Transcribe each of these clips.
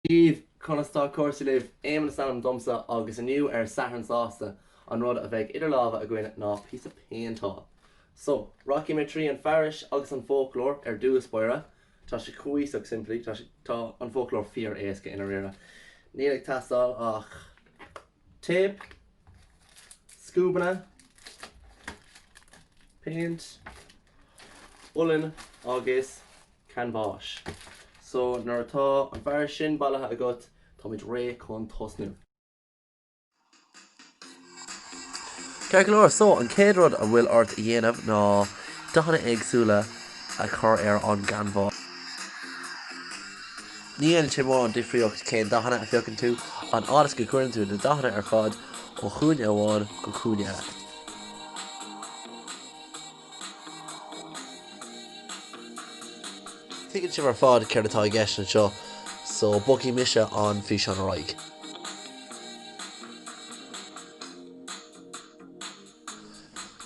Daoibh, conas tá cúrsaí libh? Éamonn is ainm domsa agus inniu ar Satharn Sásta an rud a bheidh idir lámha againn ná píosa péinteáil. So, rachaidh mé trí an fearais agus an foclóir ar dtús báire. Tá sé cuíosach simplí, tá sé, tá an foclóir fíor éasca i ndáiríre. Níl ag teastáil ach téip, scuabanna, péint, olann agus. canbháis. So nuair atá an fearas sin bailithe agat, táimid réidh chun tosnú. Ceart go leor, so an chéad rud a bhfuil ort a dhéanamh ná dathanna éagsúla a chur ar an gcanbhás. Ní dhéanann sé mórán difríocht cén dathanna a phiocann tú, an fhad is go gcuireann tú na dathanna ar fad ó chúinne amháin go cúinne eile. Tuigeann sibh ar fad céard atá i gceist anseo, so bogfaidh mise an físeán ar aghaidh.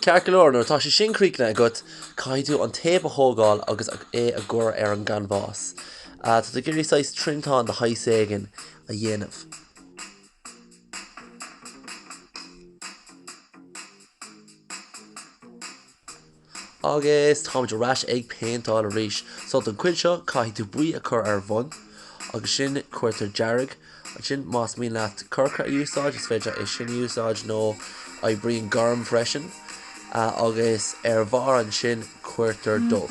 Ceart go leor, nuair atá sé sin críochnaithe agat, caithfidh tú an téip a thógáil agus é a chur ar an gcanbhás. Tá tú ag iarraidh saghas triantán de shaghas éigin a dhéanamh. Agus táimid ar ais ag péinteáil arís. So don chuid seo caithfidh tú buí a chur ar bhun agus sin cuirtear dearg. Ansin más mian leat corcra a úsáid is féidir é sin a úsáid nó oibríonn gorm freisin. Agus ar bharr ansin cuirtear dubh.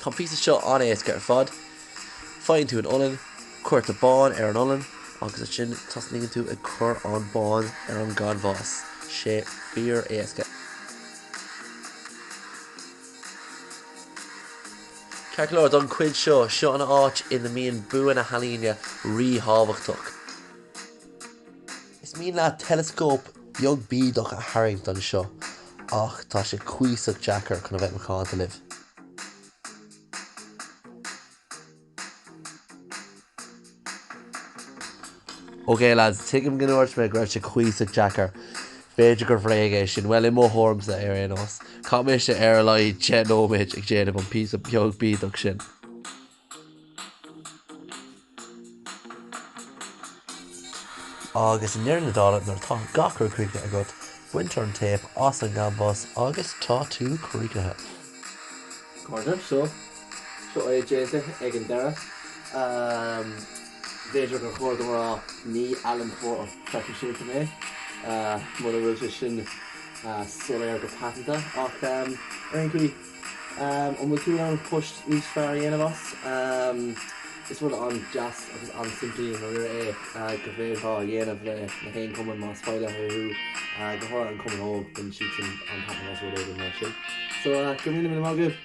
Tá an píosa seo an-éasca ar fad. Faigheann tú an olann, cuirtear bán ar an olann agus ansin tosnaíonn tú ag cur an bán ar an gcanbhás. Sé fíor éasca. Ceart go leor, don chuid seo, seo an áit ina mbíonn bua na healaíne ríthábhachtach. Is mian leat teileascóp beag bídeach a tharraingt anseo ach tá sé cuíosach deacair chun a bheith macánta libh. Ok lads, tuigim go ndúirt mé go raibh sé cuíosach deacair. B'fhéidir gur bhréag é sin, bhuel i mo thuairimse ar aon nós. Chaith mise ar a laghad 10 nóiméad ag déanamh an píosa beag bídeach sin. Agus i ndeireadh na dála, nuair atá gach rud críochnaithe agat, baintear an téip as an gcanbhás agus tá tú críochnaithe. Cairde, seo, seo é déanta ag an deireadh. B'fhéidir gur chóir dom a rá, ní ealaíontóir proifisiúnta mé, muna bhfuil sé sin soiléir go paiteanta, ach ar aon chaoi, An bhfuil tú in ann post níos fearr a dhéanamh as? Is rud an-deas agus an-simplí i ndáiríre é go bhféadfá a dhéanamh le na haon chumann más feighlithe thú, go háirithe an cumann óg, baineann siadsan an-taitneamh as rud éigin mar sin. So, go raibh míle míle maith agaibh!